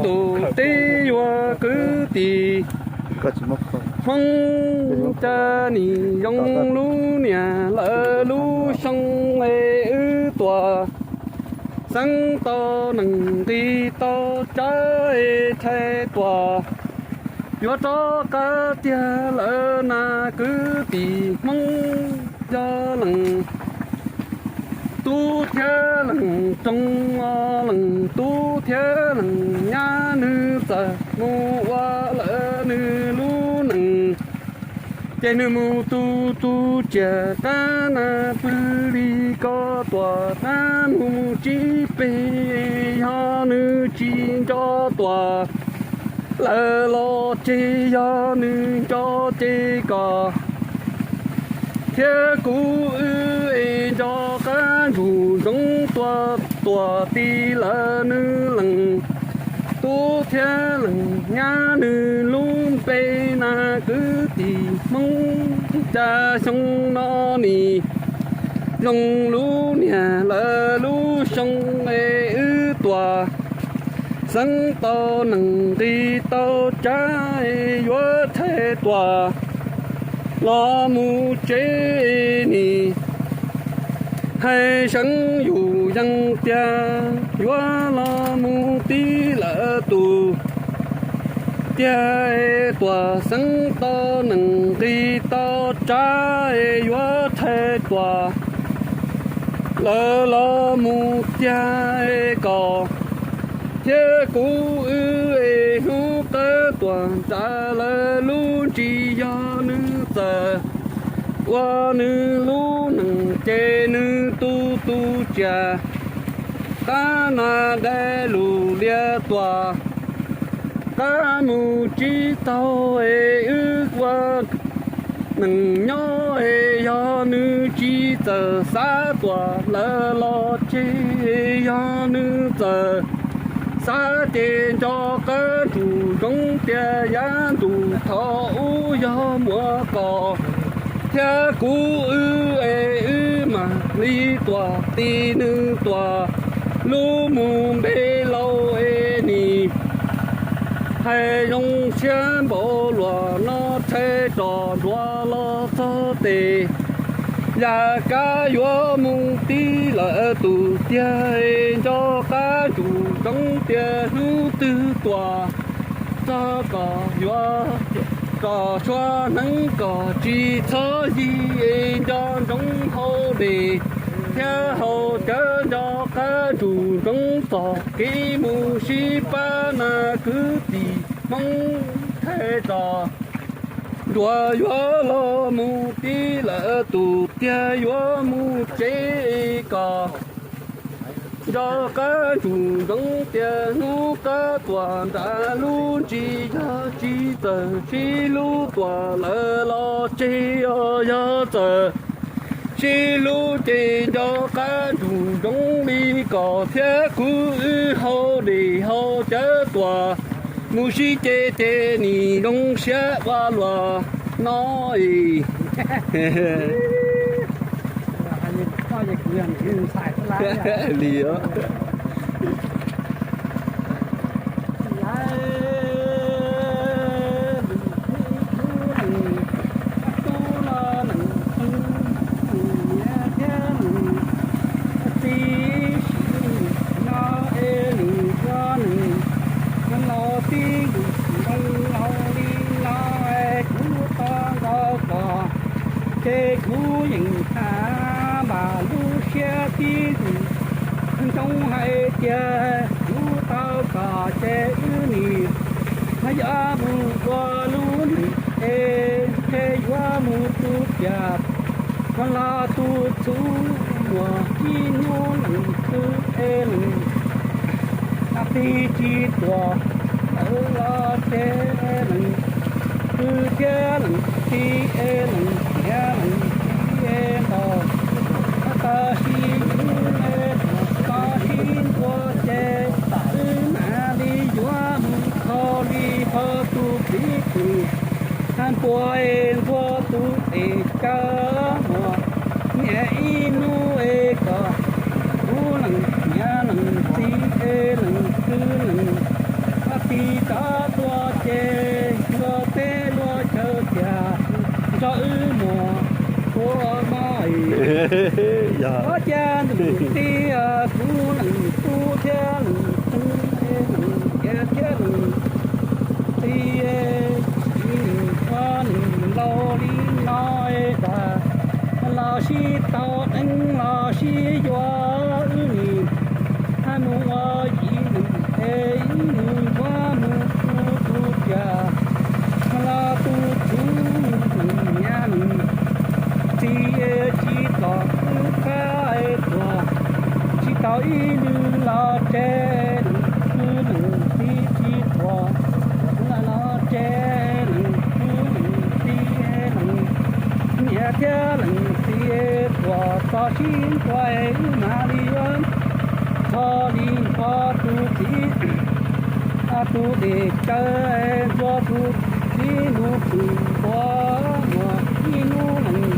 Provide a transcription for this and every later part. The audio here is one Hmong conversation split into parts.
tus teb yuav kwv tij Hmoob, cas nim zoo lub niag lawv lub xyoo es wb tuam xeeb tau nees nqis tau tsab es rhais tuam, yuav rov qab tiag lawm na kwv tij Hmoob. Yog leej tub thiab leej rooj, leej tub thiab leej nyab, nws txawm mus ua lawm nws lub neej, ces nws mus tu tu tsiaj qab na pw li ko tuam qab mus tsib peg, yog nws tsis nco tuam lawm los tseg, yog nws nco ces kom thiab kuv wb es nco qab ntsuj zoov tuam tuam ti lawm nws leej tub thiab leej nyab, nws lub npe na kwv tij Hmoob. Cas xyoo no nim zoo lub niag lawv lub xyoo es wb tuam xeeb tau nees nqis tau tsab es yuav rhais tuam los mus tsev nim hais seev yus yees tias yuav los mus tib lawm tus tiag, tuam xeeb tau nees nqis tau tsab es yuav rhais tuam lawm los mus tiag, kom thiab kuv wb es hnub qab tuam nram lawv lub ntsis, yog nws txawm ua nws lub neej ces nws tu tu tsiaj qab na dai lus lias tuam qab mus tsib taug es wb ua neej nyob es yog nws tsis txawj xav tuam lawm los tseg, yog nws txawj xav ces nco qab ntsuj zoov tias yav ntuj thaum ub yog muaj koj thiab kuv wb es wb mam li tuam ti nws tuam lub mus npe laus es nim hais zoo siab npaum luaj no rhais rov nruab los txog tes yam kab yuav mus tib lawm tus tiag, nco qab ntsuj zoov tias hnub twg tuam txog kom yuav kom suav hneev kom tsis txhob yig, nco ntsoov haus dej thiab haus cawv, nco qab ntsuj zoov txog kev mus sib pab na kwv tij Hmoob, rhais rov nruab yuav los mus tib lawm tus tiag yuav mus tsev kom nco qab ntsuj zoov tias hnub qab tuam nram lub ntsis, yog tsis txawj sib hlub tuam lawm los tseg, yog txawj sib hlub ces nco qab ntsuj zoov li kom thiab kuv wb haus dej haus cawv tuam mus sib ces tes nim zoo siab ua luaj no es li os. Tub no nws tub, nws niam thiab nws txiv, sim no es nws ua nws los tib yus zoo laus li no, kuv tau ntaus kom ces kuv yeej tham npam lub siab tib yus ntsoov hais tias kuv tau kom ces wb nim no yuav mus ua lub neej es ntshe yuav mus tu tias no los tu txhuv muaj ib hnub leej twg es leej twg tsis tuam lawm los ces leej twg thiab leej txiv es leej niam leej txiv es ntaus, tab sis yus es tus no sib ntua ces wb mam li yuav mus kho li ho tus piv txwv npua es ntua tus es caw muaj niam ib hnub es kom kuv leej niam leej txiv es leej twg leej Yim leej es ib nus muab mus tu tus cag los tu tus nyiam leej txiv es tsis txom wb qab es tuag, tsis tau ib nus los tsev leej txiv, leej txiv tsis txom los tsev leej txiv, leej txiv leej nyiam thiab leej txiv tuag txog sib nrua es wb mam li yuav txho li nrho tus txiv tus dej caw ntxuav tus txiv mus pw ntua muag ib hnub leej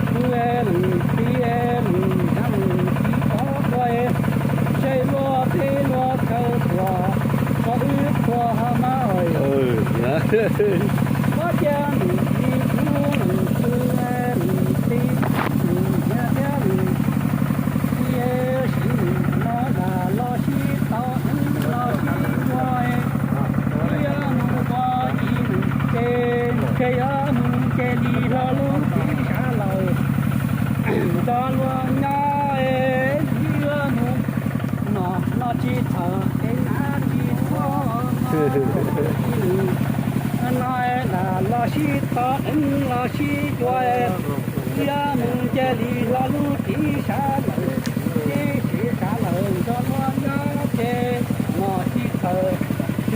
txiv, leej txiv leej nyiam leej txiv tuag tuaj, seb luag teb luag chaw tuag txog wb tuag mas. Koj cia leej txiv, leej txiv, leej txiv, leej nyiam thiab leej txiv, sim no dag los sib tau los sib ua, wb yuav mus ua ib leej ces, ces yuav mus ces li hlo lub txiv sab laug, nrog luag nyob es wb yuav mus no, no tsis txhaum ces nab tsis txhob, no dag los sib tau los sib ua, wb yuav mus ces li hlo lub txiv sab laug, txiv sab laug nrog luag nyob ces no tsis txhaum,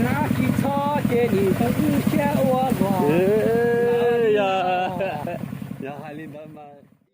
nab tsis txhob ces nim zoo wb siab ua luag. Yog hais li ntawd mas